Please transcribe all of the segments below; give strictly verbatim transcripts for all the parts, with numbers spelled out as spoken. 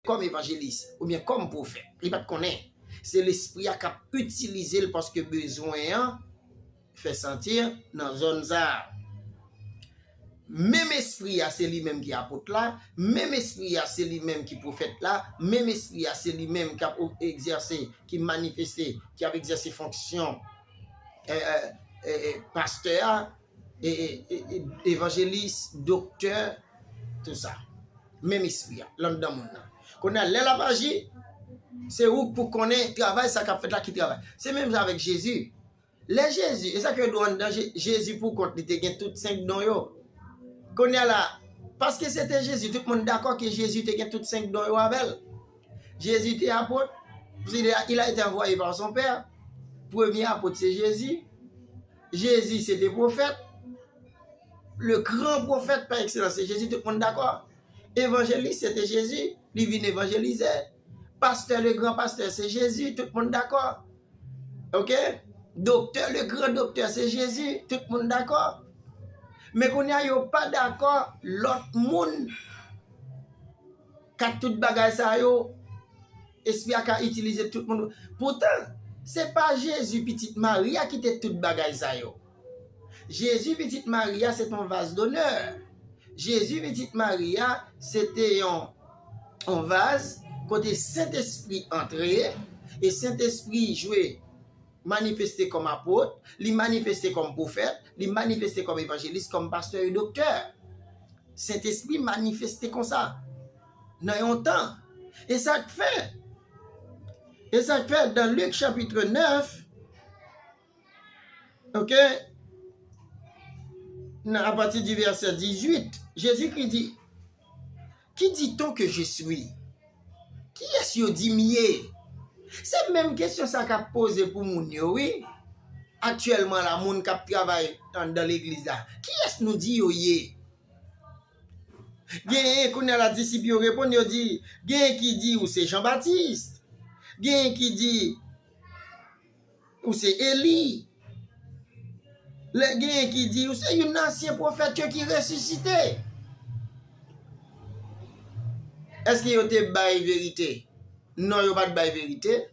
kòm evanjelis oubyen kòm pwofèt. Li pa t konnen. Se Lespri a k ap itilize l paske bezwen an fè santi nan zòn sa a. Menm Espri a, se li menm ki apot la, menm Espri a, se li menm ki pwofèt la, menm Espri a, se li menm k ap egzèse, ki manifeste, ki ap egzèse fonksyon, eh, eh, eh, eh, pastè a, e, e, e, e, evanjelis, doktè, tou sa. Menm Espri a, anndan moun nan. Kounye a, lè l ap aji, se ou k pou konnen travay sa k ap fèt la ki travay. Se menm jan avèk Jezi. Lè Jezi, e sa k yo di w anndan Je-, Jezi pou kont li te gen tout senk don yo. Kounye a la, paske se te Jezi, tout moun dakò ke Jezi te gen tout senk don yo avè l. Jezi te apot, il a, il a été envoyé par son Père. Premye apot se Jezi. Jezi se te pwofèt. Le gran pwofèt pa ekselans se Jezi, tout moun dakò. Evanjelis se te Jezi, li vin evanjelize. Pastè, le gran pastè se Jezi, tout moun dakò. Oke? Doktè, le gran doktè se Jezi, tout moun dakò. Men kounye a yo pa dakò lòt moun k ak tout bagay sa yo, Espri a ka itilize tout moun. Poutan, se pa Jezi pitit Mari a ki te tout bagay sa yo. Jezi pitit Mari a se t on vaz donè. Jezi pitit Mari a se te yon, yon vaz kote Sentespri antre e Sentespri jwe manifeste kòm apot, li manifeste kòm pwofèt, li manifeste kòm evanjelis, kòm pastè e doktè. Sentespri manifeste konsa nan yon tan. E sa k fè, e sa k fè, dans Luc chapitre neuf, oke, nan, à partir du verset dix-huit, Jezikri di, Qui dit-on que je suis? Kiyès yo di m ye? Se menm kesyon sa k ap poze pou moun yo, wi. Aktyèlman la, moun k ap travay anndan legliz la, kiyès nou di yo ye? Genyen, kounye a la, disip yo reponn, yo di, genyen ki di ou se Jan Batis, genyen ki di ou se Eli. Lè genyen ki di ou se youn nan ansyen pwofèt yo ki resisite. Èske yo te bay verite? Non, yo pa t bay verite.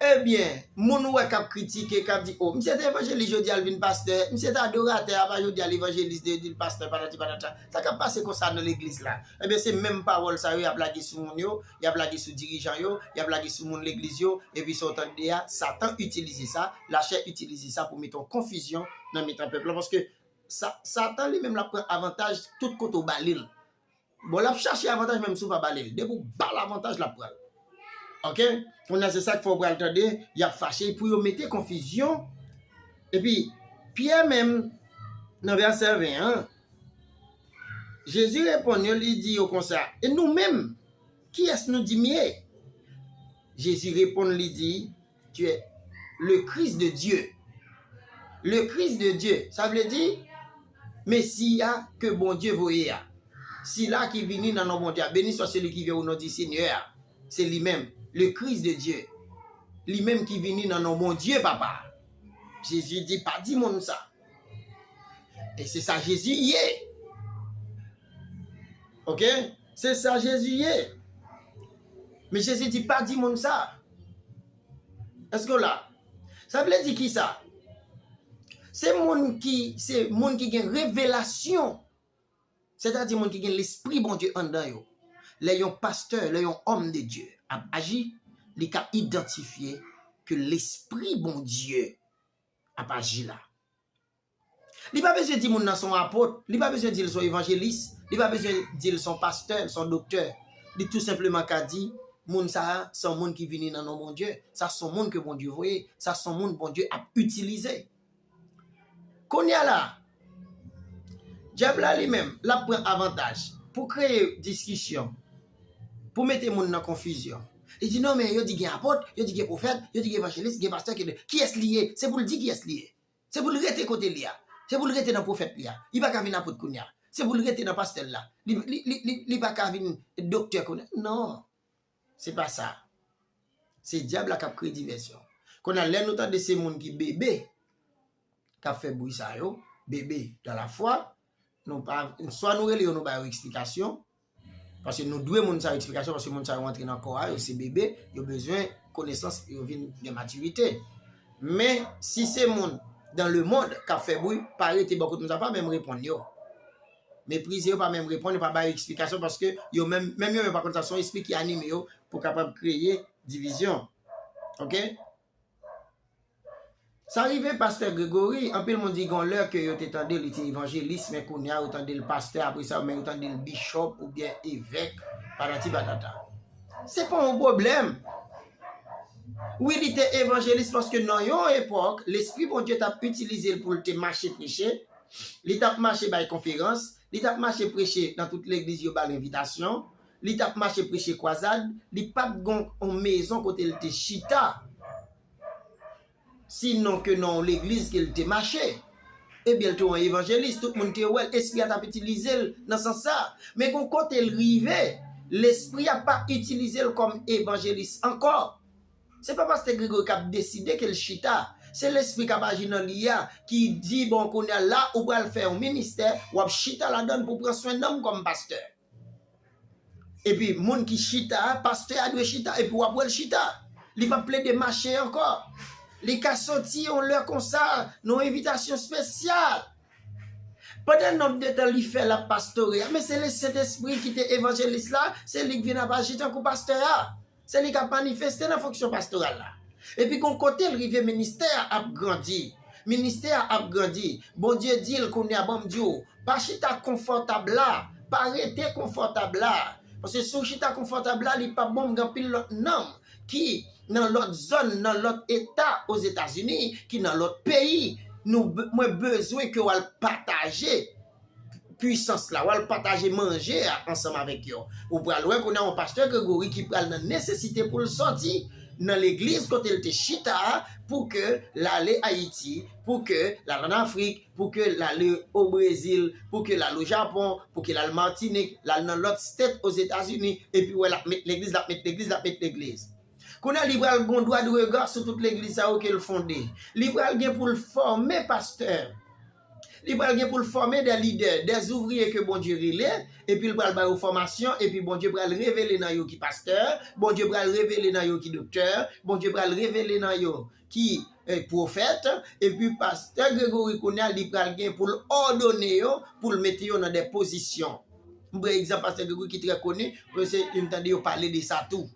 Ebyen, moun ou wè k ap kritike, k ap di, o, misye te evanjelis, jodi a l vin pastè, misye te adoratè, apa jodi a l evanjelis, jodi l pastè, patati patata. Sa k ap pase konsa nan legliz la? Ebyen, se menm pawòl sa yo y ap lage sou moun yo, y ap lage sou dirijan yo, y ap lage sou moun legliz yo, epi sa w tande a, Satan itilize sa, lachè itilize sa pou mete yon konfizyon nan mitan pèp la, paske sa, Satan li menm l ap pran avantaj tout kote w ba li l. Bon, l ap chache avantaj menm si w pa ba li l. Depi w ba l avantaj, l ap pran l. Oke? Kounye a, se sa k fè w pral tande, y ap fache pou yo mete konfizyon. Epi, Pyè menm, nan vèsè ven an, Jezi reponn yo, li di yo konsa, e nou menm, kiyès nou di m ye? Jezi reponn, li di, Tu es le Christ de Dieu. Le Christ de Dieu, sa vle di, Mesi a ke Bondye voye a. Sila ki vini nan non Bondye a. Béni soit celui qui vient au nom du Seigneur. Se li menm, le Christ de Dieu. Li menm ki vini nan non Bondye, Papa. Jezi di, pa di moun sa. E se sa Jezi ye. Oke? Se sa Jezi ye. Men Jezi di, pa di moun sa. Èske w la? Sa vle di ki sa? Se moun ki, se moun ki gen revelasyon. Sètadi moun ki gen Lespri Bondye anndan yo. Lè yon pastè, lè yon homme de Dieu ap aji, li ka idantifye ke Lespri Bondye ap aji la. Li pa bezwen di moun nan se yon apot, li pa bezwen di l se yon evanjelis, li pa bezwen di l se yon pastè, se yon doktè. Li tou senpleman ka di, moun sa a, se yon moun ki vini nan non Bondye. Sa se yon moun ke Bondye voye. Sa se yon moun Bondye ap itilize. Kounye a la, dyab la li menm, l ap pran avantaj pou kreye diskisyon, pou mete moun nan konfizyon. Li di, non, men yo di gen apot, yo di gen pwofèt, yo di gen evanjelis, gen pastè, gen... Kiyès li ye? Se pou l di kiyès li ye. Se pou l rete kote li a. Se pou l rete nan pwofèt li a. Li pa ka vin apot kounye a. Se pou l rete nan pastè l la. Li, li, li, li, li pa ka vin doktè kounye a. Non. Se pa sa. Se dyab la k ap kreye divèsyon. Kounye a, lè nou tande se moun ki bebe k ap fè bri sa yo, bebe dans la foi, nou pa, swa nou rele yo, nou ba yo eksplikasyon, Paske nou dwe moun sa yo eksplikasyon, paske moun sa yo antre nan kò a, yo se bebe, yo bezwen konesans, yo vin gen matirite. Men, si se moun dans le monde k ap fè bri, pa rete bò kote moun sa yo, pa menm reponn yo. Meprize yo, pa menm reponn, yo pa bay eksplikasyon, paske yo menm, menm yo menm pa konn sa, se yon espri ki anime yo pou kapab kreye divizyon. Oke? Sa rive pastè Gregory, anpil moun di gon lè ke yo te tande li te evanjelis, men kounye a yo tande l pastè, apre sa men yo tande l bishop oubyen evèk, patati patata. Se pa yon pwoblèm. Wi, li te evanjelis paske nan yon epòk, Lespri Bondye t ap itilize l pou l te mache preche, li t ap mache bay konferans, li t ap mache preche nan tout legliz yo ba l envitasyon, li t ap mache preche kwazad, li pa t gon yon mezon kote l te chita. Sinon ke nan yon legliz ke l te mache. Ebyen, l te yon evanjelis, tout moun te wè l, Espri a t ap itilize l nan sans sa. Men gon kote l rive, Lespri a pa itilize l kòm evanjelis ankò. Se pa pastè Gregory k ap deside ke l chita. Se Lespri k ap aji nan li a, ki di, bon, kounye a la, ou pral fè yon ministè, w ap chita ladan l pou pran swen nanm kòm pastè. Epi moun ki chita a, pastè a dwe chita, epi w ap wè l chita. Li p ap plede mache ankò. Li ka soti yon lè konsa, nan yon envitasyon espesyal. Pandan nonb de tan li fè l ap pastore a, men se le Sentespri ki te evanjelis la, se li k vin ap aji tankou pastè a. Se li k ap manifeste nan fonksyon pastoral la. Epi gon kote l rive, ministè a ap grandi. Ministè a ap grandi. Bondye di l kounye a, ban m di w, pa chita konfòtab la, pa rete konfòtab la. Paske si w chita konfòtab la, li p ap bon, m gen anpil lòt nanm ki nan lòt zòn, nan lòt eta Ozetazini, ki nan lòt peyi. Nou, be- mwen bezwen ke w al pataje pwisans la, w al pataje manje a ansanm avèk yo. Ou pral wè kounye a yon pastè Gregory ki pral nan nesesite pou l sòti nan legliz kote l te chita a, pou ke l ale Ayiti, pou ke l al ann Afrik, pou ke l ale o Brezil, pou ke l al o Japon, pou ke l al Matinik, l al nan lòt state Ozetazini, epi wè l ap met legliz, l ap met legliz, l ap met legliz. Kounye a, li pral gon dwa de rega sou tout legliz sa yo ke l fonde. Li pral gen pou l fòme pastè. Li pral gen pou l fòme de lidè, de ouvriye ke Bondye rele, epi l pral ba yo fòmasyon, epi Bondye pral revele nan yo ki pastè, Bondye pral revele nan yo ki doktè, Bondye pral revele nan yo ki eh, pwofèt, epi pastè Gregory kounye a, li pral gen pou l òdone yo, pou l mete yo nan de pozisyon. M pran egzanp pastè Gregory ki trè koni, paske m tande yo pale de sa tou.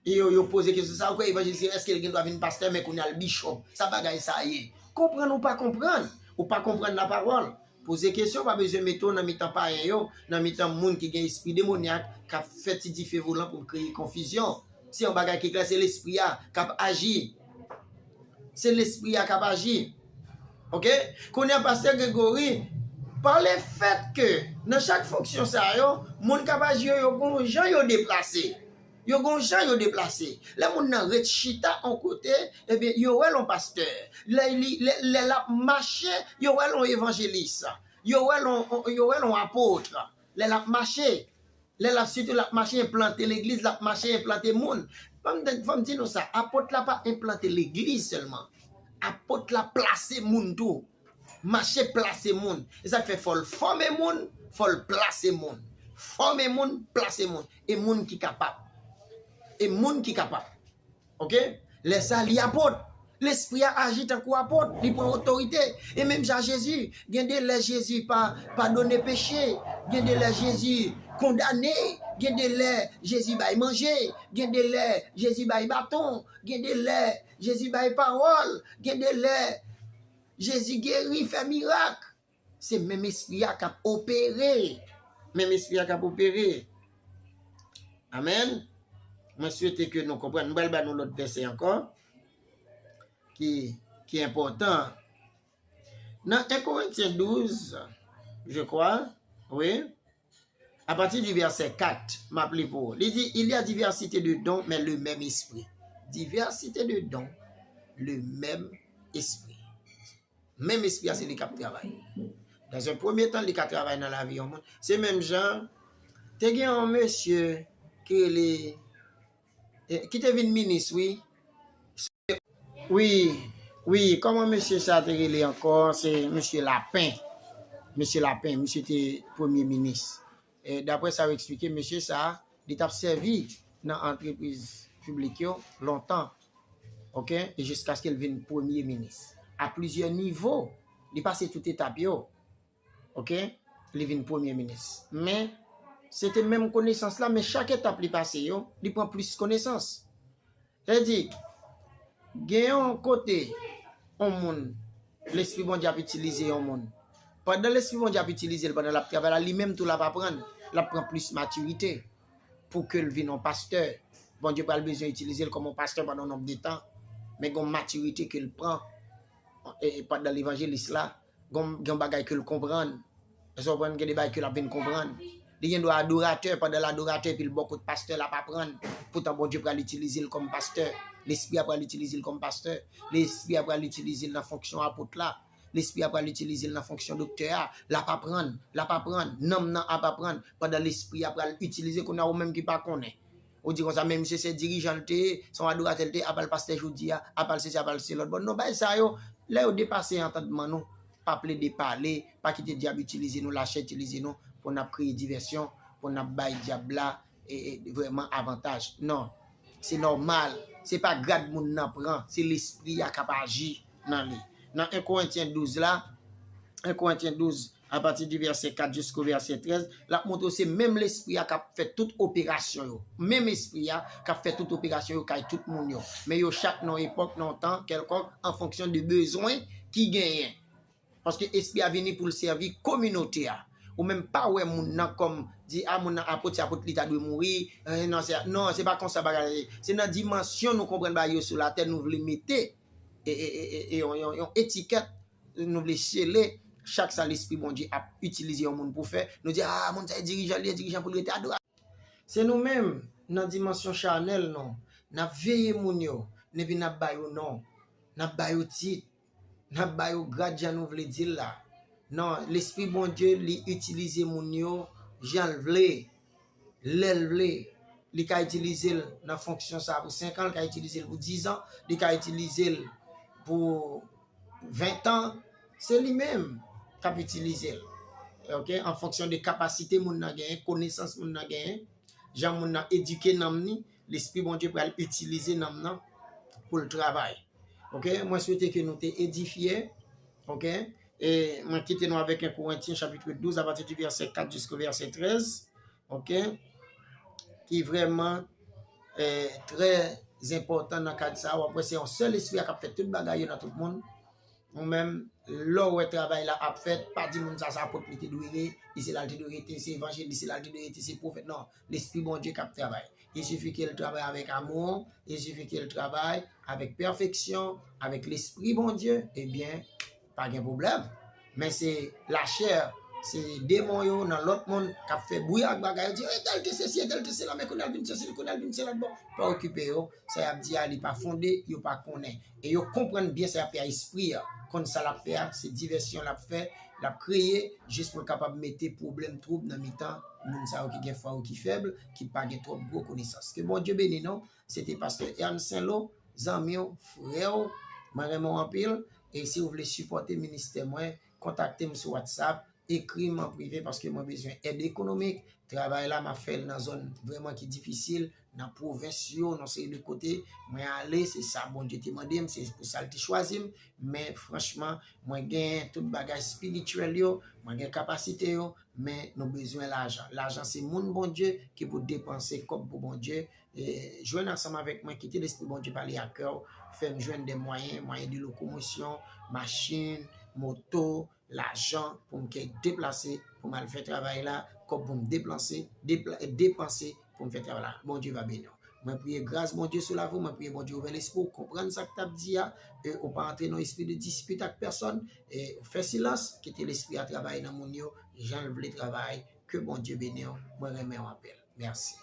E yo, yo poze kesyon sa, ou kwè evanjelis, èske l gen dwa vin pastè, men kounye a l bishop? Sa bagay sa ye? Konprann ou pa konprann? Ou pa konprann lapawòl? Poze kesyon, pa bezwen mete w nan mitan payen yo, nan mitan moun ki gen espri demonyak, k ap fè ti dife volan pou kreye konfizyon. Se yon bagay ki klè, se Lespri a k ap aji. Se Lespri a k ap aji. Oke? Kounye a, pastè Gregory, pa lefèt ke nan chak fonksyon sa yo, moun k ap aji yo, yo gon jan yo deplase. Yo gon jan yo deplase. Lè moun nan ret chita on kote, ebyen, yo wè l on pastè. Lè li, lè, lè l ap mache, yo wè l on evanjelis. Yo wè l on, yo wè l on apot. Lè l ap mache, lè l ap, sitou l ap mache enplante legliz, l ap mache enplante moun. Fò m, fò m di nou sa, apot la pa enplante legliz sèlman. Apot la plase moun tou. Mache plase moun. E sa k fè fò l fòme moun, fò l plase moun. Fòme moun, plase moun. E moun ki kapab. E moun ki kapab. Oke? Lè sa, li apot. Lespri a aji tankou apot. Li pran otorite. E menm jan Jezi, gen de lè Jezi pa padone peche. Gen de lè Jezi kondane. Gen de lè Jezi bay manje. Gen de lè Jezi bay baton. Gen de lè Jezi bay pawòl. Gen de lè Jezi geri, fè mirak. Se menm Espri a k ap opere. Menm Espri a k ap opere. Amèn. Mwen swete ke nou konprann. Mwen pral ba nou lòt vèsè ankò ki, ki enpòtan. Nan en Korentyen douz, je crois, wi, à partir du verset quatre, m ap li pou ou. Li di, il y a diversité de dons, mais le même esprit. Diversité de dons, le même esprit. Menm Espri a se li k ap travay. Dans un premier temps, li ka travay nan lavi yon moun. Se menm jan, te gen yon mesye ki rele, eh, ki te vin minis, wi. Wi, wi, kòman mesye sa te rele ankò? Se mesye Lapen. Mesye Lapen, mesye te premye minis. E daprè sa yo eksplike, mesye sa a, li t ap sèvi nan antrepriz piblik yo lontan, oke, e jiskaske l vin premye minis. A plizyè nivo, li pase tout etap yo, oke, li vin premye minis. Men, se te menm konesans la, men chak etap li pase yo, li pran plis konesans. Sa vle di, gen yon kote, yon moun, Lespri Bondye ap itilize yon moun. Pandan Lespri Bondye ap itilize l, pandan l ap travay la, li menm tou l ap aprann, l ap pran plis matirite pou ke l vin yon pastè. Bondye pral bezwen itilize l kòm yon pastè pandan yon nonb de tan. Men gen yon matirite ke l pran e, e, pandan levanjelis la, gen, gen bagay ke l konprann. Èske w konprann? Gen de bagay ke l ap vin konprann. Li gen dwa adoratè, pandan l adoratè, epi l bò kot pastè, l ap aprann. Poutan Bondye pral itilize l kòm pastè. Lespri a pral itilize l kòm pastè. Lespri a pral itilize l nan fonksyon apot la. Lespri a pral itilize l nan fonksyon doktè a. L ap aprann, l ap aprann. Nanm nan ap aprann. Pandan lespri a pral itilize, kounye a ou menm ki pa konnen. Ou di konsa, men misye se dirijan l te ye, se yon adoratè l te ye, apa l pastè jodi a, apa l sesi, apa l se lòt. Bon, non, bagay sa yo, lè yo depase antandman nou, pa plede pale, pa kite dyab itilize nou, lachè itilize nou, pou n ap kreye divèsyon, pou n ap bay dyab la, e, e, vrèman avantaj. Non, se nòmal, se pa grad moun nan pran, se lespri a k ap aji nan li. Nan en Korentyen douz la, en Korentyen douz, apati di vèsè kat jisko vèsè trèz, l ap montre w se menm Lespri a k ap fè tout operasyon yo. Menm Espri a k ap fè tout operasyon yo kay tout moun yo. Men yo chak nan yon epòk, nan yon tan kèlkòk, an fonksyon de bezwen ki genyen. Paske Espri a vini pou l sèvi kominote a. Ou menm pa wè moun nan kòm di, a, moun nan apot, se apot li ta dwe mouri. Eh, non, se, non, se pa konsa bagay la ye. Se nan dimansyon nou konprann bagay yo sou latè, nou vle mete e, e, e, e, e yon, yon, yon etikèt, nou vle sele chak sa Lespri Bondye ap itilize yon moun pou fè. Nou di, a, moun sa e dirijan, li e dirijan pou l rete adoratè. Se nou menm, nan dimansyon chanèl nou, n ap veye moun yo, epi n ap ba yo non, n ap ba yo tit, n ap ba yo grad jan nou vle di l la. Non, Lespri Bondye, li itilize moun yo jan l vle, lè l vle. Li ka itilize l nan fonksyon sa a pou senk an, li ka itilize l pou diz an, li ka itilize l pou ven tan. Se li menm k ap itilize l. Oke? An fonksyon de kapasite moun nan genyen, konesans moun nan genyen, jan moun nan edike nanm ni, Lespri Bondye pral itilize nanm nan pou l travay. Oke? Mwen swete ke nou te edifye. Oke? E mwen kite nou avèk en Korentyen chapit douz, apati di vèsè kat jisko vèsè trèz. Oke? Ki vrèman, eh, trè enpòtan nan kad sa a. W ap wè se yon sèl Lespri a k ap fè tout bagay yo nan tout moun. Ou menm, lè w wè travay la ap fèt, pa di moun sa, se apot li te dwe ye, li se la l te dwe rete, se evanjelis, se la l te dwe rete, se pwofèt. Non, Lespri Bondye k ap travay. Il sifi ke l travay avèk amou, il sifi ke l travay avèk pèfeksyon, avèk Lespri Bondye, ebyen, pa gen pwoblèm. Men se lachè, se demon yo nan lòt mond k ap fè bri ak bagay yo, di, entèl te sesi, entèl te sela, men kounye a l vin sesi, kounye a l vin sela. Bon, pa okipe yo, sa y ap di a, li pa fonde, yo pa konnen. E yo konprann byen sa y ap fè a, espri a konn sa l ap fè a, se divèsyon l ap fè, l ap kreye, jis pou l kapab mete pwoblèm, twoub nan mitan moun sa yo ki gen fwa yo ki fèb, ki pa gen twòp gwo konesans. Ke Bondye beni nou. Se te pastè Ernst Saint-Lo, zanmi w, frè w, mwen renmen w anpil. E si w vle sipòte ministè mwen, kontakte m sou WhatsApp, ekri m an prive paske mwen bezwen èd ekonomik. Travay la, m ap fè l nan zòn vrèman ki difisil, nan pwovens yo, nan seri de kote. Mwen ale, se sa Bondye te mande m, se pou sa l te chwazi m. Men franchman, mwen gen tout bagay espirityèl yo, mwen gen kapasite yo, men nou bezwen lajan. Lajan se moun Bondye ki pou depanse kòb pou Bondye. E, jwenn ansanm avèk mwen, kite Lespri Bondye pale a kè w, fè m jwenn de mwayen, mwayen de lokomosyon, machin, moto, lajan pou m kay deplase, pou m al fè travay la, kòb pou m deplase, depla-, depanse pou m fè travay la. Bondye va beni w. Mwen priye gras Bondye sou lavi w, mwen priye Bondye ouvè lespri w, konprann sa k t ap di a, e ou pa antre nan espri de dispit ak pèsòn, e fè silans, kite Lespri a travay nan moun yo, jan l vle travay, ke Bondye beni w, mwen renmen w anpil. Mèsi.